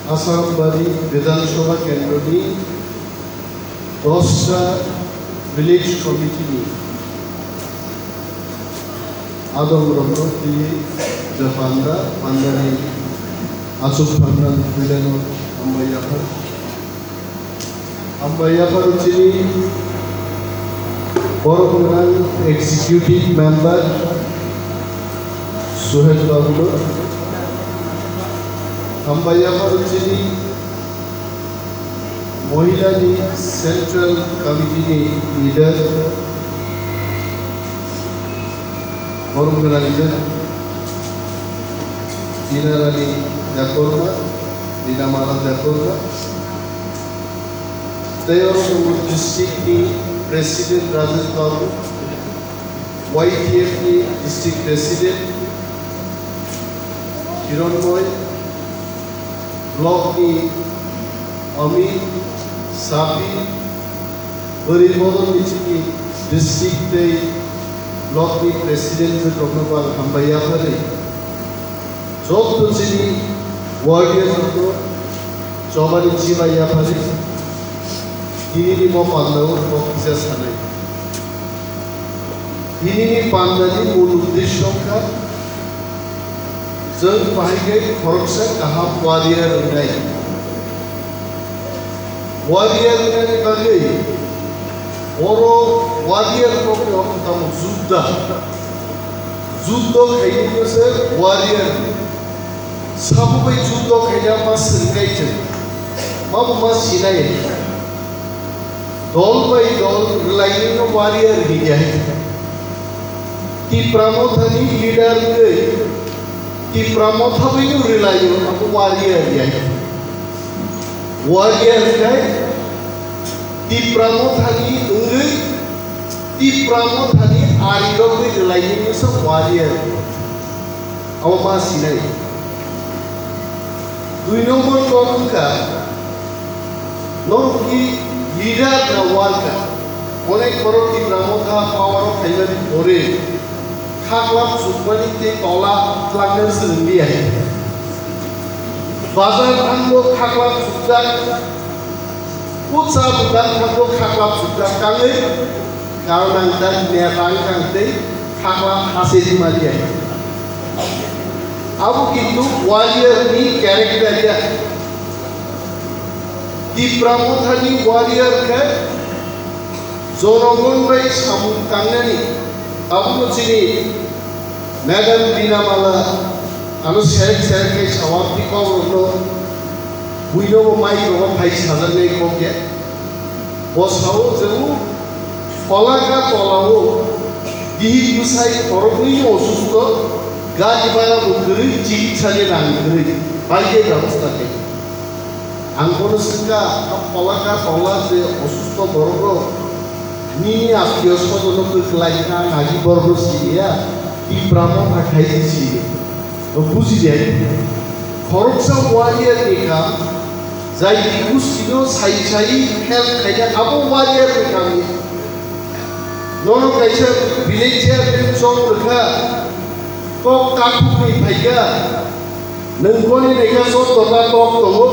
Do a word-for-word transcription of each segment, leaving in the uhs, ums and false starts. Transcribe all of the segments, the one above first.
Asarambari Bidhan Sabha Kendroni dosta Village Committee ni adom rokno twi je panda, pandani achuk panda ni puilano hambai yaphar. Hambai yaphar chini borok gwnang Executive Member Suhel Babu no. Hambai yaphar chini Mohila ni Central Committee ni leader, borok gwnang je Dinarani Debbarma, Dinamala Debbarma, tei oro tongo district ni President Rajesh Babu, Y T F ni District President Hironmoy, Block ni Amit, Sapi, Bwrwi Bodol ni chini district tei block ni president rokno bo ang hambai yapharwi, joto chini warrior rokno chobani chibai yapharwi, tini ni bo panda o kok kisa sanai. Tini ni panda ni mul uddesho wngkha, chwng bahai khe khoroksa kaham warrior wngnai. Warrior wngnani bagwi oro warrior kokni ortho tamo? Juddha. Juddho khainai se warrior. Sabo bai juddho khaina ma swrwngnai chwng. Mabo ma sinai. Dol bai dol rwlainai no warrior hinya. Tipra Mothani leader wngwi Tipra Motha bai no rwlaio, abo warrior ya. Warrior hinkhe Tipra Mothani wngwi Tipra Mothani ari rokni rwlainai no se warrior. Abo ma sinai. Dui nombor kok wngkha, norok ki leader na worker. Onek borok Tipra Motha power o phaimani pore khaklap chukmani tei tola tlangna swrwngli hai. Bazar thango khaklap chukjak, pusa bukan thango khaklap chukjak kangwi. Karon ang tak neta wngkha tei khakla hase di maliya. Abo kintu warrior ni character ya. Tipra Mothani warrior khe jonogon bai samung tangnani. Abono chini Madam Bina Mala, ano serek serek khai sawa, tei kok rokno buino bo mic rogo phai sajaknai kok ya. Bo sao je o pholaka tolao bihik bwsai khoroknwi osusto, gari bhara bo kwrwi, chikitsa ni rang kwrwi, baikhe bebosta khe. Ang bono swngkha, a pholaka tola je osusto borok rok nini attiyo sojono kwklai kha, nagi borok no siniya, Tipra Motha khai di sini. Buji di ai. Khoroksa warrior ni kam, jai di gusti no sai sai help khaina abo warrior ni kam. Nono kaisa village chairman chong rwkha, kok kakhuk ni phaikha. Nwng koni naikha sottorta kok tongo,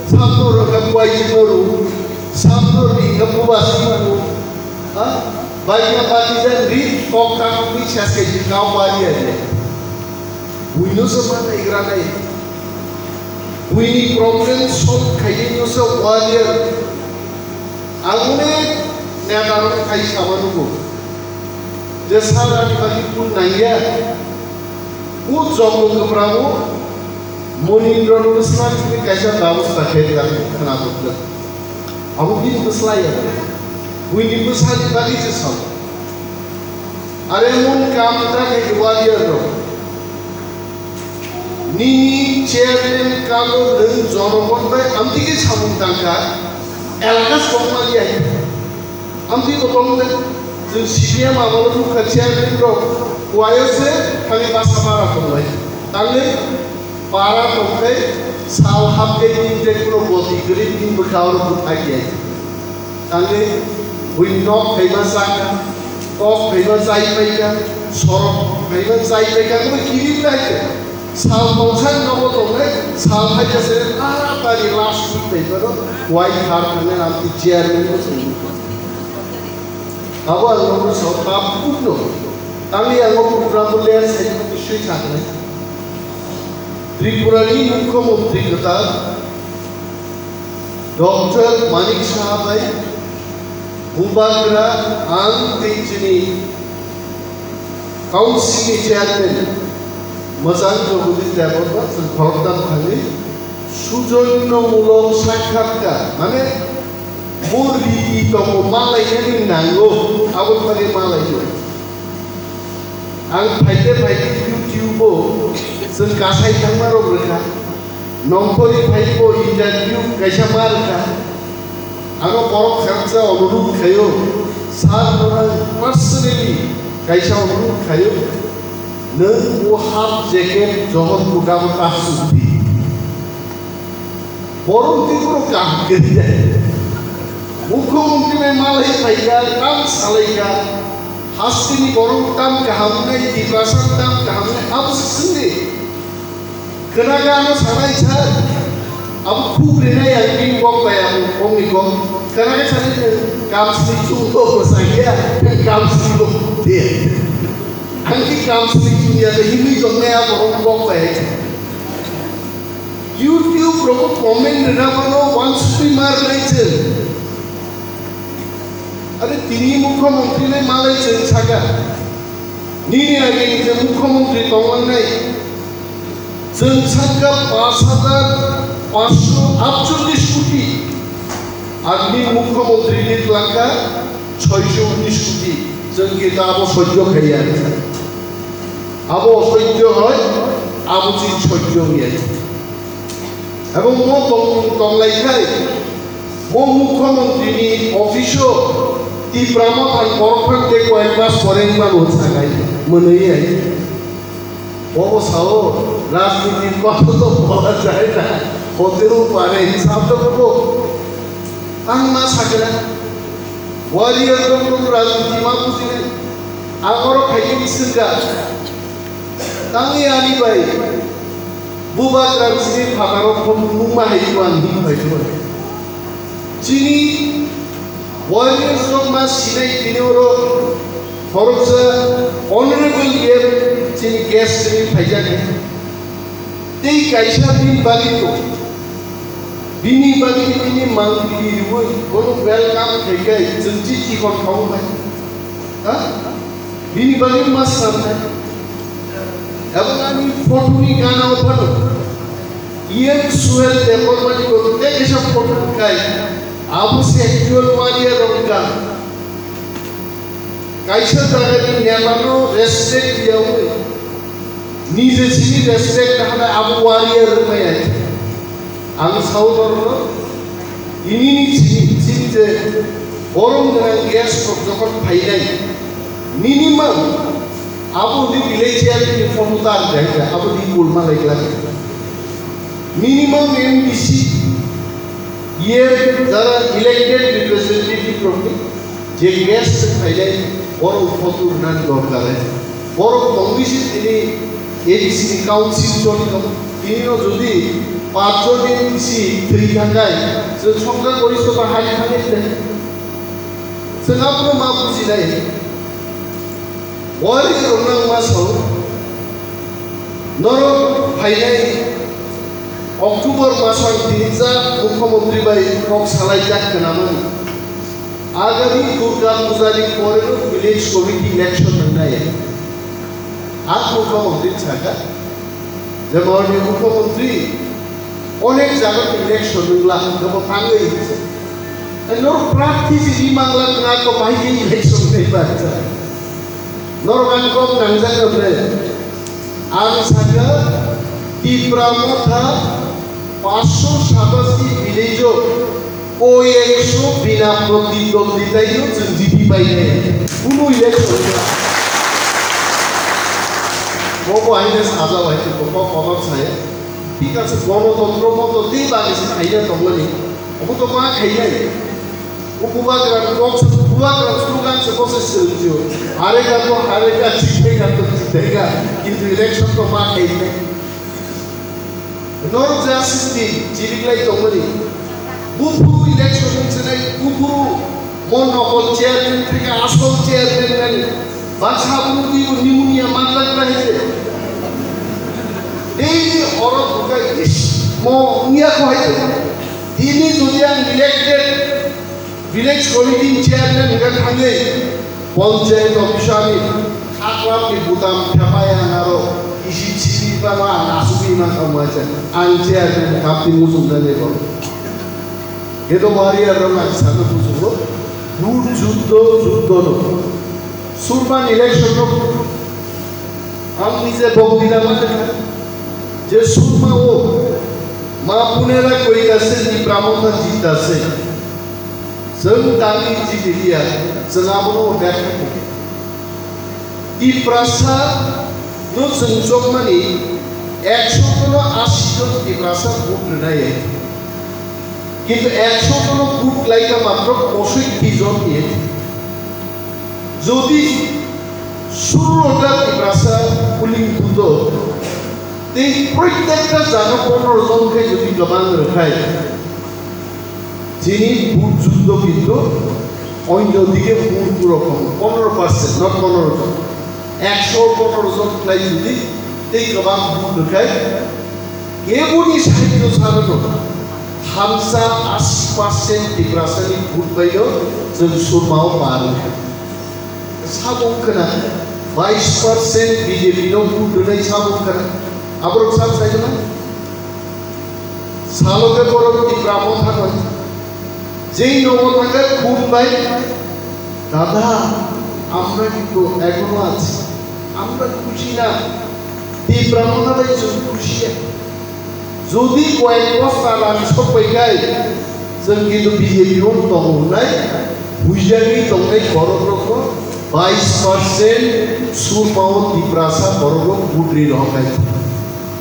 samno rwkha kuaijwkno rw, samno rwkha bubasi rw, ha? Baikha batijan ri kok kakwi sas kaijwk kau bari ane. Buino se ma naigra nai. Buini problem solve khainai no se warrior. Ang onek neta rok khai sama nugo. Je sara ni bagwi kul nangya. O joto kwprango Monindra no bwsla chini kaisa babosta khe ta khna dokla. Abo bini bwsla ya. Buini bwsani bagwi se sao. Are mon kam ta khe warrior rok. Nini chairman kalo nwng jonogon bai amtwi khe samung tangkha. Elaka sokma ya. Amtwi bo tong de, chwng C P M amolo nukha chairman rok, kuayo se thani basa para tonglai. Tangwi para tongkhai sal hapkhe bini je kuno boti kwrwi bini bwkha oro bwthai ya. Tangwi buini nok phaima chakha, kok phaima chai paikha, sorok phaima chai paikha, kuno kiring lai khe. Sal tongsa nogo tongnai, sal phaikha se taratari last week bai phano wai thar thangnai amtwi chairman no songwi. Abo ang nogo sao tabukno. Tangwi ang o program bo ler sai tongwi swi thangwi. Tripura ni Mukhyamantri kwtal Doctor Manik Saha bai, Bubagra ang tei chini Council ni Chairman Mwchang Jagodish Debbarma chwng khoroktham thangwi sujonno mulok sakhatkar, mane bo riti tongo malainani nango, aboni bagwi malaio. Ang phaide phaide YouTube o chwng kasai thangmarok rwkha. Nongkhorwi phaibo interview kaisa ma rwkha. Ano borok khamsa onurudh khaio, sir, nono personally kaisa onurudh khaio, nwng o half jacket johor kutabo ta sukdi. Borok twi bono kaham kwrwi de. Mukhyamantri bai malai phaikha, tam salaikha. Hasteni borok tam kaham wngnai, Tiprasa tam kaham wngnai, abo se swngdi. Khwnaga ano sanai sir, abo khuk rinai ang bini kok bai abo bongni kok. Khwnaga sanai nwng kamsni chwngno bwsai ya, nwng kamsni bo de. Ang khe kamsni chwngya de hinwi tongnai abo rok kok bai. YouTube rogo comment rwna mano wansukwi ma rwnai chwng. Are tini Mukhyamantri nai malai chwng saka. Nini age ni je Mukhyamantri tonglangnai. Chwng sakha pash hajar panchsho atchollish koti. Ar ni Mukhyamantri ni twlangkha soisho unish koti. Chwng khe ta abo sojjo khaiya. Abo sojjo hoi, abo chini sojjo wngya. Ebong mo tong-, tonglaikhai, mo Mukhyamantri ni office o Tipra Motha ni borok phano tei koyek mas pore wngmano hwnsakhai, mwnwi hai. Bobo sao, rajniti koto to bola jai na, hote ho pare, hisab to bobo. Ang ma sakha, warrior rok rok rajniti ma bujinai, ang oro phaikhe swngkha. Tangwi ani bai Bubagra chini phataro phone nungma hai phano ang him phai phai. Chini warriors rok ma sinai tini oro khoroksa honorable A M chini guest chini phaijak. Tei kaisa bini bagwi to. Bini bagwi bini mang bini riwi bono welcome khai khai chwng chi chikon khaui bai. Ha? Bini bagwi ma sanai. Abo ani photo ni gana o phano. E M Suhel Debbarma ni bo tei kaisa photo kai. Abo se actual warrior rok ka. Kaisa jaga ni neta no respect diyawi. Nije chini respect hana abo warrior rok maya. Ang sao norokno, tini ni chini, chini je borom gwnang guest rok jokhon phainai, minimum abo ni village area ni photo ta rwkha, abo ni kulma lai glak. Minimum M D C, E M, jara elected representative rok ni je guest phainai, borok photo rwna dorkar. Borok tongwi se tini A D C ni council choli tongo. Tini no jodi panch jon M D C thwi thangkhai, chwng songkha gorishtho ba hai thangwi de. Chwng abono ma bujinai. Warrior rok no ma sao. Norok phainai October masang tini jak Mukhyamantri bai kok salaijak khnamani. Agami Durga Puja ni pore no village committee election wngnai. A Mukhyamantri saka, jemon ni Mukhyamantri onek jaga election wngla, jobo tangwi. Norok prarthi si ri mangla na ko bahai election wngnai ba. Norok ang kok nangjak rok le. Ang saka Tipra Motha panchsho satashi village o koyekso bina protidonditai no chwng jiti painai. Kunu election ya. Bobo haino sajao hai kok kotor saya. Thik ase, gonotontro moto tei bagwi se khaina tongmani. Obo to ma khainai. O bubagra kok se, bubagra slogan se kok se swrwngtio. Harega to harega, jitega to jitega. Kintu election to ma khainai. Norok je aswk di chiriklai tongmani, buphuru election wngsinai, buphuru mo nokol chairman theke asol chairman nani, baksa abono twibo pneumonia manjaknai hai se. Daily oro bukai, is, mo wngya kho hai se. Tini jodi ang elected village committee chairman hwnkha thangwi, Panchayat office ani khaklam ni butam thepai ang aro isi chini bama ang asugwi mankha muacha ang chairman kapti muchung nani bo. Keto warrior rok ang sana muchungo. Vote juddo juddo no. Surman election no. Ang nije bokti na ma je surma o ma punera koita se ni brahmota jita se. Chwng tangwi chibiriya, chwng abono berkha khe. Tiprasa no chwng chokmani ekso kono ashi jon Tiprasa vote rwnai. Kintu ekso kono vote laika matro kosoi twi jon ni. Jodi sullo ta Tiprasa polling booth o, tei protekta jaga pondro jon khe jodi kwbang rwkhai, chini vote juddo kintu oino dike vote rokom pondro percent, not pondro jon, ekso pondro jon khlai jodi tei kwbang vote rwkhai, keboni sahityo sarano thamsa ashi percent Tiprasani vote baino chwng surmao par wngkha. Sabo wngkhwna bais percent B J P no vote rwnai sabo wngkhwna. Aborok sabo sai khwna. Salo khe borok Tipra Motha no. Jei nogo thangkhe phone bai, "Dada, আমরা কিন্তু এখনো আছি, আমরা খুশি না।" Tipra Motha bai chwng khushi ya. Jodi koyek bosta rang sokpaikhai, chwng kintu B J P o tongo hwnai, huijagwi tongnai borok rokno bais percent surmao Tiprasa borok rok vote ri rohornai.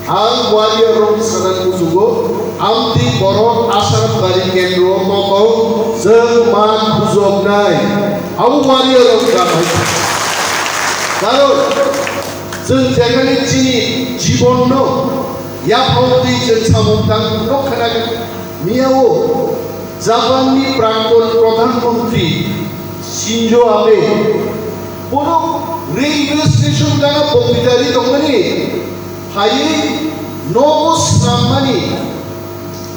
Ang warrior rok sana kuchugo, amtwi borok Asarambari kendro o tongkho, chwng ma khujoknai. Abo warrior rok jabai. Karon, chwng jekhani chini jibonno yaphang twi chwng samung tang nok khana miya o Japan ni prakton pradhan mantri Shinzo Abe bono railway station gana bokitari tongmani phaiwi nogo swnam mani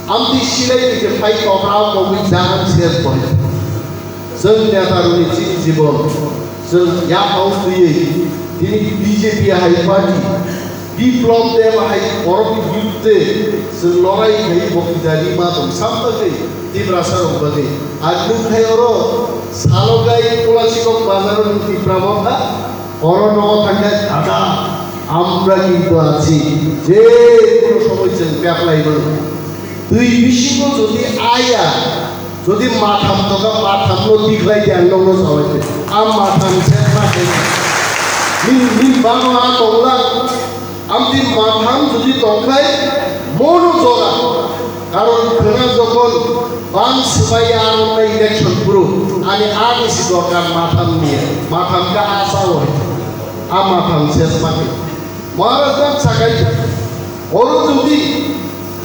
amtwi silai twi phai tokra bokwi jagan ser koi. Chwng neta rwni chini jibon chwng yaphang twiwi tini B J P hai party Biplab Deb hai borok ni birudde chwng lorai khai bokitari ma tong sam bagwi Tiprasa rok bagwi. Ar nwng khai oro salogai Kulasikok bazar o nwng Tipra Motha oro nogo thangkhe dada amra kintu achi je kono somoi chwng peplai mano. Twi bisingo jodi aya, jodi matham tongkha, mathamno tikhlai di ang nokno sabai khe. A matham se ma khe. Nini, nini bano a tongla, amtwi matham jodi tongkhai, mono jora. Karon khwna jokhon bang swbai a rokna election phuru, ani ani si dorkar matham niya. Matham khe a sao hai. A matham se ma khe. Maharaj bang sakai. Oro jodi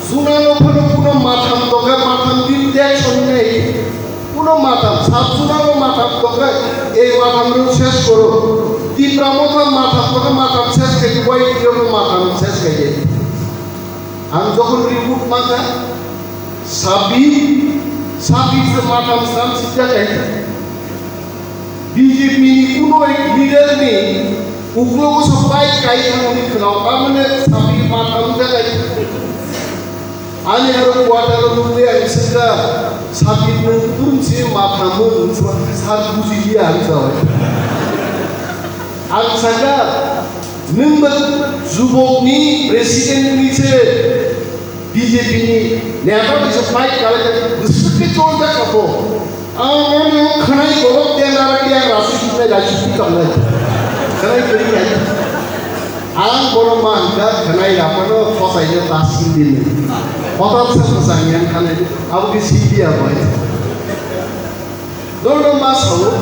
Sunalo phano kuno matham tongkha, matham din tek songnai. Kuno matham, sab Sunalo matham tongkha, ei matham rok ses koro. Tipra Motha matham tongkha, matham ses khai, Y T O no matham ses khai. Ang jokhon report mangkha, sabi, sabi se matham sam sijak khai. B J P ni kuno ek leader ni uklogo se bike kai thangmani khwnao, tamani sabi matham jagai. Ani aro quarter o nukli ang swngkha, sabi nwng kwrwngsi matham o nwng sar buji liya ang sao. Ang sakha, nwng ba jubok ni president ni se B J P ni neta bai se fight khalai khe bwswk khe chol jak kha bo. Ang ani o khwnai borok de narak de ang rasu suknai rasu suknai tongnai. Khwnai kwrwi nai. Ang borok ma hwnkha khwnai raphano khosai no tasking din. Hotel se mwsang yang khanai abo khe C P M bai. Norno ma sao.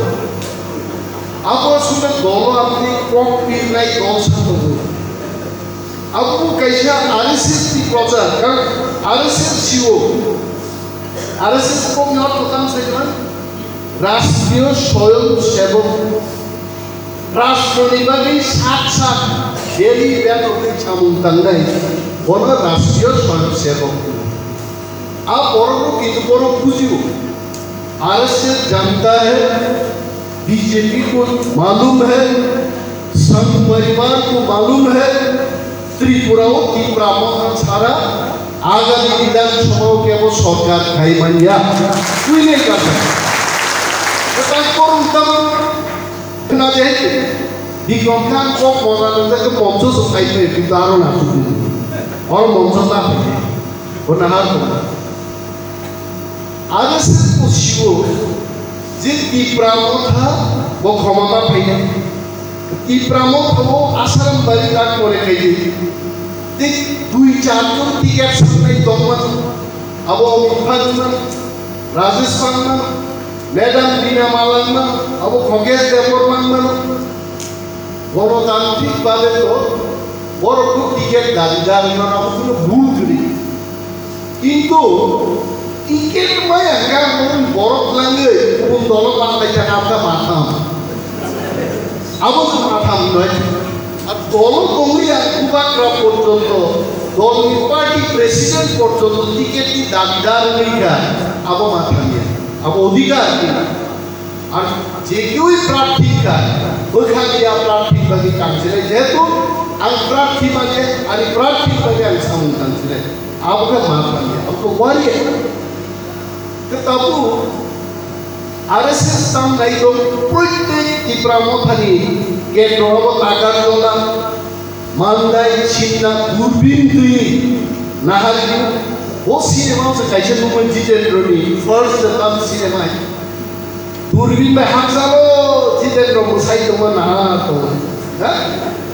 Abo sumna dolo aboni kok pirnai dol sa tongo. Abo kaisa R S S ni prochar, karon R S S siwo. R S S kokni ortho tamo sai khe man? Rashtriyo Swayam Sevak. Rashtroni bagwi sak sak daily bed rogwi chamung tangnai, bono Rashtriyo Swayam Sevak. A borok no kintu borok bujio. R S S janta hai, B J P ko malum hai, Sangh Parivar ko malum hai, Tripura o Tipra Motha chhara agami Bidhan Sabha o kebo sorkar khai manya. Twi nai kasa. Kwtal korung tam khna de hai. Bikram Khan kok mona nang jak moncho so khai phai, kintu aro na tu. Or moncho ta phai. O nahar ko. R S S ko siwo je Tipra Motha bo khomota phainai. Tipra Motha bo Asaram bari tak pore khaidi. Tik dui char jon ticket sangnai tongmani. Abo Amit Phanman, Rajesh Phanman, Madam Bina Malanman, abo Khogesh Debbarman. Gonotantrik bhabe to borok no ticket dabi da rwna abo kuno bhul kwrwi. Kintu ticket maya hwnkhe ang borok twlangwi kubun dolo banglaijak abda matham. Abo se matham noi. Ar dolo tongwi ang bubagra porjonto, dolni party president porjonto ticket ni dabi da rwngwi kha, abo matham ya. Abo odhikar kina. Ar je kewoi prarthi kha, bwkha ya prarthi bagwi tangsinai, jehetu ang prarthi mane, ani prarthi bagwi ang samung tangsinai. Abo khe ma thangya, abo khe wariya. Khe tabuk R S S tangnai rok proitek Tipra Mothani kendro abo Agartala, Mandai, Sinna, Durbin twi nahari. O cinema se kaisa nukmani Jitendra ni first Nepal cinema. Durbin bai hamsalo Jitendra mwsai tongma nahar tongo. Ha?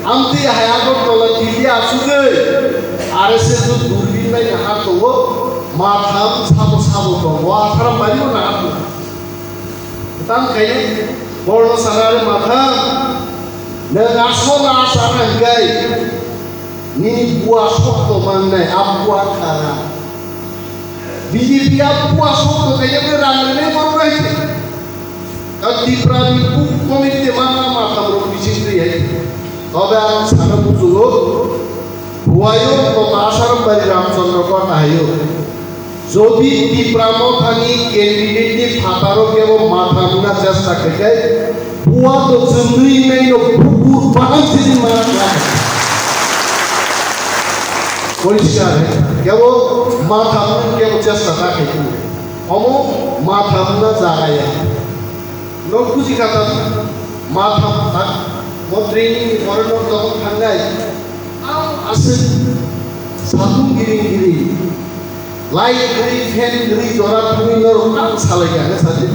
Amtwi hai Agartala Delhi asugwi R S S o Durbin bai nahar tongo. Matham sabo sabo tongo. Asaram bari o nahar tongo. Tang khainai borno sana aro matham. Nwng asol a sana hwnkhe nini bua sokto mangnai, a bua khara. B J P a bua sokto khainai rang rwnai borok hai. Ka Tipra ni buk komit te mana matham rok bising twi hai. Tobe ang sana bujugo. Buayo kota Asaram bari Ramchandra kota hayo. Jodi Tipra Mothani candidate ni phataro kebo matham wngna chesta khaikhe, bua to chwngwi naino bukur bahai sini mana kha. Poriskar hai, kebo matham wngna kebo chesta ta khaikhe. Omo matham wngna jaga ya. Nok buji kha ta matham ta. Mo training ni pore nok tong thangnai. Ang aswk satung giring giring. Light gri, fan gri, jora thangwi norok ang salai kha, sadi.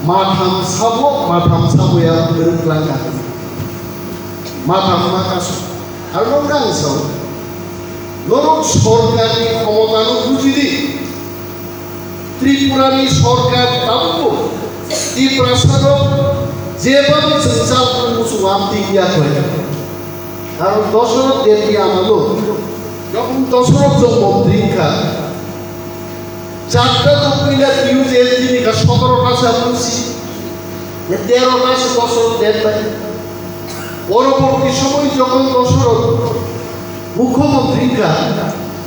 Matham sabo, matham sabo ya, gurung lang kha. Matham ma kasu. Aro norok ang sao. Norok sorkar ni khomota no buji di. Tripura ni sorkar tabukbo Tiprasa rok jeba bwswk chal muchung amtwi ya khlai. Karon Dosoroth Debni amalo, jokhon Dosoroth chwng montri wngkha, charta dopila piu je tini ka sotoro ta sa pusi, tero ta se Dosoroth Deb bai. Poroborti somoy jokhon Dosoroth mukhyamantri wngkha,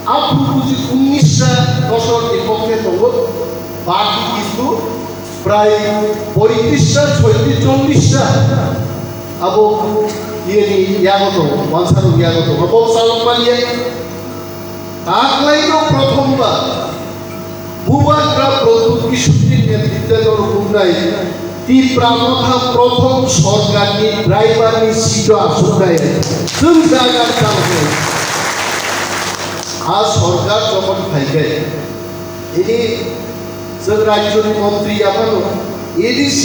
aphuru buji unnish ta Dosoroth ni pokhe tongo, baki kisu prai poitrish ta, choitrish, chollish ta. Abo iyeni yago tongo, wansarok yago tongo. Abo salok manya. Taklaino prothombar Bubagra Pradyut Kishore ni netritwno rwkuknai Tipra Motha prothom sorkarni driverni seat-o achuknai. Chwng jaga tangkhe. A sorkar jokhon phaikhai, ini chwng rajyoni montri yaphano A D C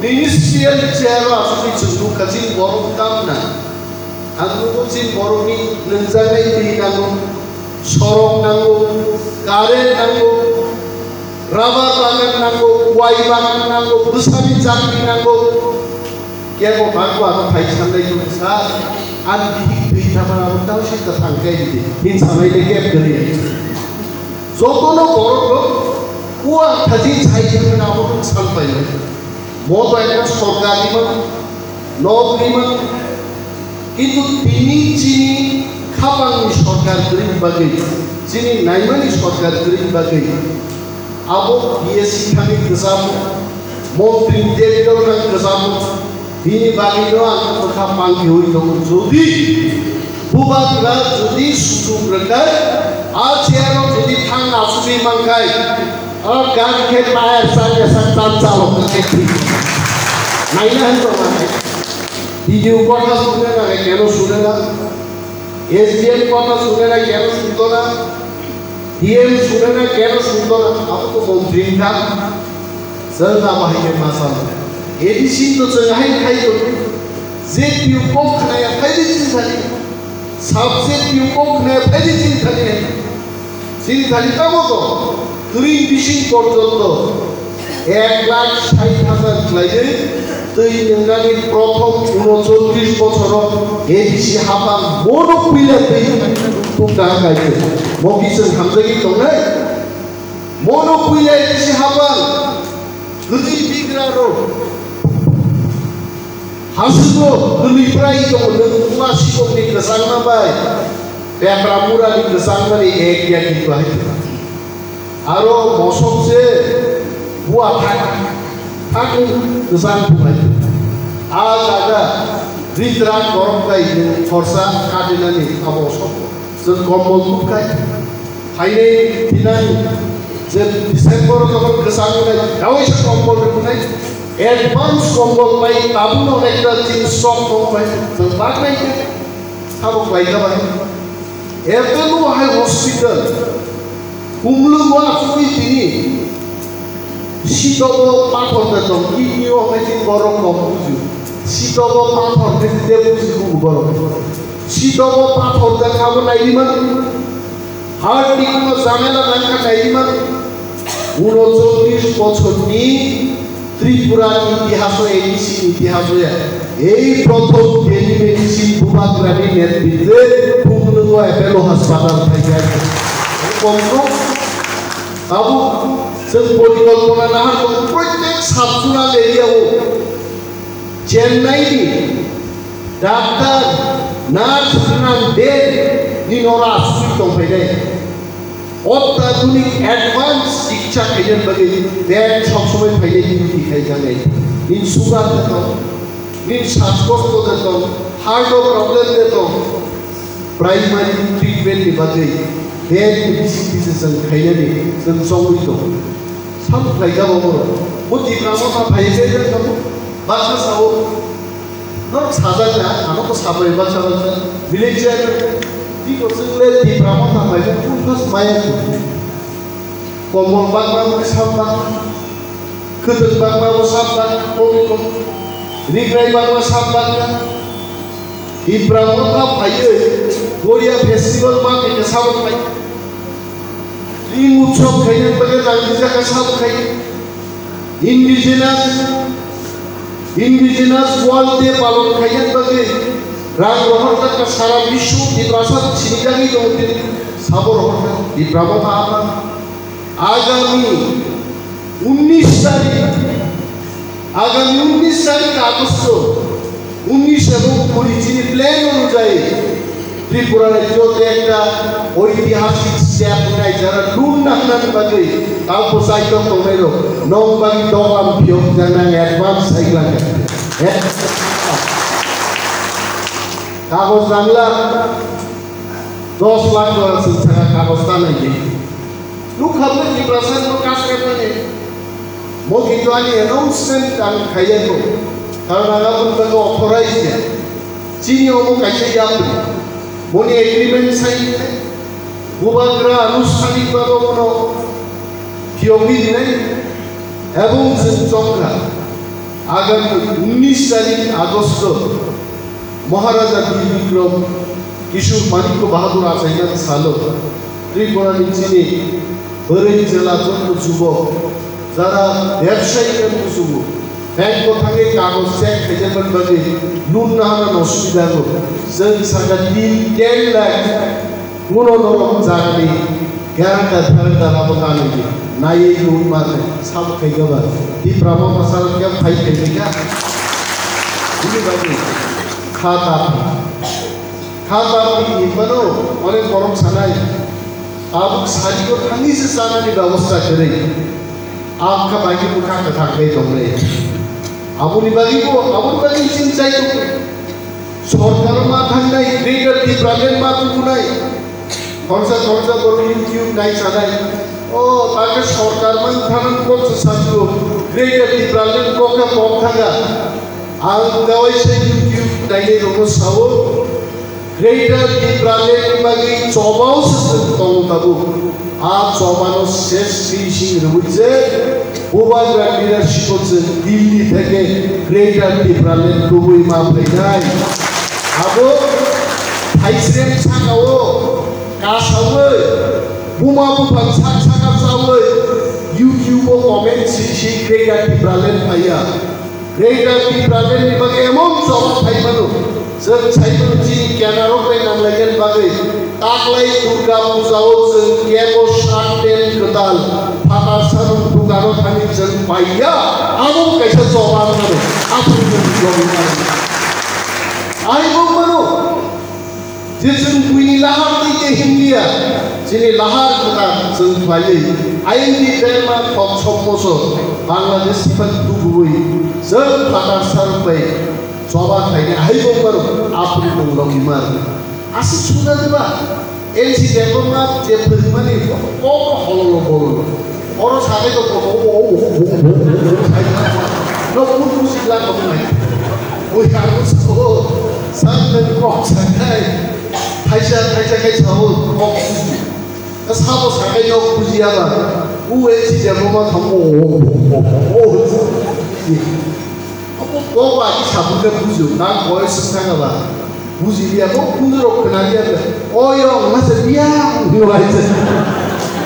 ni ministerial chair-o achukwi chwng nukha, chini borok tamna. Ang nugo chini borokni nungjaknai twi nango, sorok nango, current nango, rubber bagan nango, wai bagan nango, bwsani chakri nango. Kebo bangbo ano phai sanlai tong sa, ani bihik twi Tamar abo tang si ta thang kai di. Hin samai de kep kari. Joto no borok rok kuwa thaji sai thang na abo tong sal pai. Mo to ekta sorkar ni man, nok ni man. Kintu tini chini khapang ni sorkar kri bagwi, chini naimani sorkar kri bagwi. Abo B S C thani kwcham, montri David thani kwcham, bini bagwino ang bwkha pangkiwi tongo. Jodi bubagra jodi suchuk rwkha, a chair o jodi thang achugwi mankhai, a gan khe tayar chakya sak tan chalo khe thik. Naina hwn tong nai. D D O kotha sune na keno sune na. S D M kotha sune na keno sunto na. D M sune na keno sunto na. Abo to montri wngkha. Chwng abo hai khe ma sano. A D C to chwng hai khai to. Je P O kok khnaya phai di chini thani. Sub je P O kok khnaya phai di chini thani. Chini thani tamo to. Kwrwi bising porjonto ek lakh sait hajar khlaiwi twi nwngnani prothom unocholish bochoro A D C hapang bono puila twi tukta kaitu. Mo bising hamjagwi tongnai. Mono puila A D C hapang kwrwi bigra rok. Hasugo kwrwi bwrai tongo nwng buma sikokni kwchangma bai. Pepra murani kwchangmani ek ya kintu hai. Aro mosok se bua thak, thak kwchang buhai. A jaga ritrak borok bai nwng khorsa kadinani abo sok. Chwng kombol tubkhai. Phainai thinai je December o tokon kwchang wngnai, kawaisa kombol rwknai. Advance kombol bai tabukno ekta chini sok tong bai chwng baknai khe. Sabo khlai kha bai. Apollo hai hospital, Kumlungo asugwi tini sitobo pathor de tong, kidney o hai tin borok kok buju. Sitobo pathor de de buju borok. Sitobo pathor de khabo naidi man. Heart ni kuno jamela nangkha naidi man. Unocholish bochorni Tripura ni itihaso, A D C ni itihaso ya. Ei prothom telemedicine bubagrani netritwe Kumlungo Apollo Hospital thaikai. Komno abo chwng porikolpona nahar tongo, protek sub-zonal area o Chennai ni doctor, nurse, nang bed ni nora asugwi tongphainai. Ottadhunik advance chikitsa khaina bagwi bed sob somoi phainai duty khai janai. Nin sugar de tong, nin swaskosto de tong, heart o problem de tong, primary treatment ni bagwi bed ni bising bising chwng khainani chwng chongwi tong. Sam khlai jabo borok. Bo Tipra Motha phai khe tamo baksa sao. Norok sajak na, ano ko sabai baksa baksa. Village chairman, tiko chwng le Tipra Motha phai khe phone first maya ko. Komol bakma bo sam bakma. Kwtwk bakma bo sam bakma, komi komi. Rigrai bakma sam bakma. Tipra Motha phaiwi Goria festival ma khe sabo phai. Ring utsob khaina bagwi rang rijak kha sabo khai. Indigenous, Indigenous World Day palon khaina bagwi rang rohorjak kha sara biswo Tiprasa sinijagwi tongo tini sabo rohorjak Tipra Motha ama. Agami unnish tarik, agami unnish tarik Agosto, unnish ebong kuri chini plan onujai Tripura rajyo te ekta oitihasik step nai jara lun nahnani bagwi tamo saitok tongnai rok nong bagwi doglam phiyok janang advance saiklang. Kagoj nangla dos lakh dolar sing saka kagoj ta nai. Nukha bwrwi Tiprasa no kas khaimani. Mo kintu ani announcement ang khaiya ko. Karon ang aboni bagwi authorize ya. Chini omo kaisa yapri. Moni agreement sign khe. Bubagra anusthanik bagwi bono phiyogwi rinai. Ebong chwng chongkha. Agami unnish tarik Agosto Maharaja Bir Bikram Kishore Manikya Bahadur achaimani salo Tripura ni chini bwrwi chwla joto jubok jara bebsayi wng kuchugo Bank o thangwi kagoj check khaijakmani bagwi loan nahana no subida wngo. Chwng sakha tin ten lakh kuno norok jagani guarantor pharantor abo kanwi naiwi loan mane sabo khaikha ba Tipra Motha sal khe phai khaikha. Bini bagwi kha ta. Kha ta bini hinmano onek borok sanai. Tabuk sarigo thangwi se chanani bebosta kwrwi. Abkha bai khe bwkha kwthang khe tongnai. Aboni bagwi bo, aboni bagwi chini chai tongo. Sorkar ma thangnai, Greater Tipraland ma tubunai. Khorsa khorsa borok YouTube nai chanai. O, ta khe sorkar man thangnani kok se sajuo. Greater Tipraland kok khe kok thanga. Ang kawaisa YouTube nainai rokno sao. Greater Tipraland ni bagwi chobao se chwng tongo tabuk. A chobano ses finishing rwui se Bubagra leadership o chwng Delhi theke Greater Tipraland tubui ma phainai. Abo thaisrem sakao kasaui buma buphang sak saka chaui YouTube o comment sisi Greater Tipraland phaiya. Greater Tipraland ni bagwi emon jawab phai mano. Chwng sai mano chini kenarok bai nang lai khe bagwi. Taklai Durga Puja o chwng kebo shirt pant kwtal phatar sarung dukano thani chwng paiya. Abo kaisa jawab mano. Aphuru jawab mano. Ai bo mano. Je chwng buini lahar twi khe hinliya, chini lahar kwtal chwng khlaiwi, ayangni berma thok sokmoso Bangladesh siphan tubuwi chwng phatar sar bai choba khlainai hai bo mano, aphuru nwng logi mar. Aswk suna diba? N C Debbarma je phwrwngmani kok hololo bololo. Oro sabai to koto o o o o o o o sai. No pun pun sikla koto nai. Oi ang ko sabo. San den kok sakai. Thaisa thaisa kai sabo kok. Sabo sakai no bujiya ba. U e si jabo ma thamo o o o o o. Abo kok ba ki sabu ke bujio. Na boy sung thanga ba. Buji liya, bo kunu rok khna liya, o yong ma se liya, hino hai se.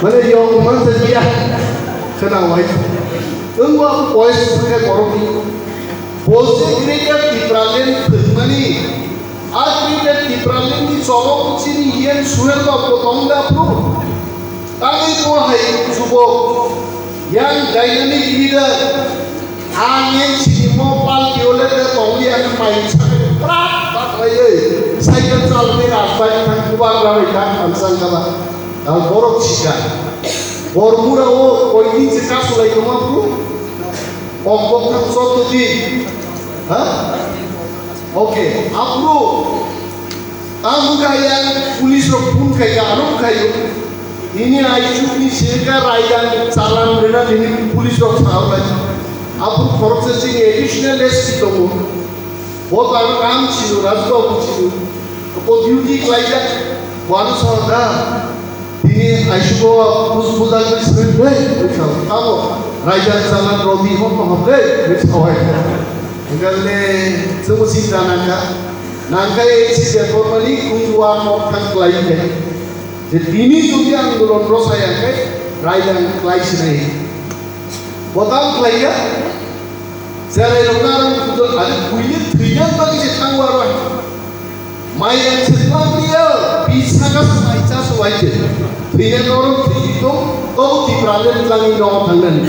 Mane yong ma se liya, khna hai se. Wng bo abo boys khe borok ni. Bo se Greater Tipraland khwrwngmani, a Greater Tipraland ni chobok chini yen Suhel Babu tong da phru. Tangwi bo hai jubok, young dynamic leader, ang yang sini mo palki ole te tongwi ang main sakhe prak prak laiwi cycle chalwi rajbai thang kubak rawi thang ang sang kala. Ang borok sika. Bormura o koini se kasulai tongma bru. Kok bok thang sotto di. Ha? Okay, aphuru tamo kaya police rok phone khaika, ano khaio. Nini aichukni sirka raidang chalan rwna nini police rok sao lai. Aphuru khoroksa chini additional S P tongo. Bo tamo kam chino, Rajbabu chino. Bo duty khlaijak, bo ano sao da. Tini aisugo bus bujak ni sreng de, tamo raijak chala rodi hok no hok de, sawai. Galle, chwng sing jana ka, nangkai si de formally kung wa no thang klai de. Je tini jodi ang dolon rosaya kai, raijak klai sinai. Bodam klaiya, jerai rok narang kudo, ani kuiye thwiya bagi se thang wa roi. Mairang se tlang liya, bisa ka sai cha so wai je. Thwiya norok thwi to, to Tipraland tlang ni norok thangnani.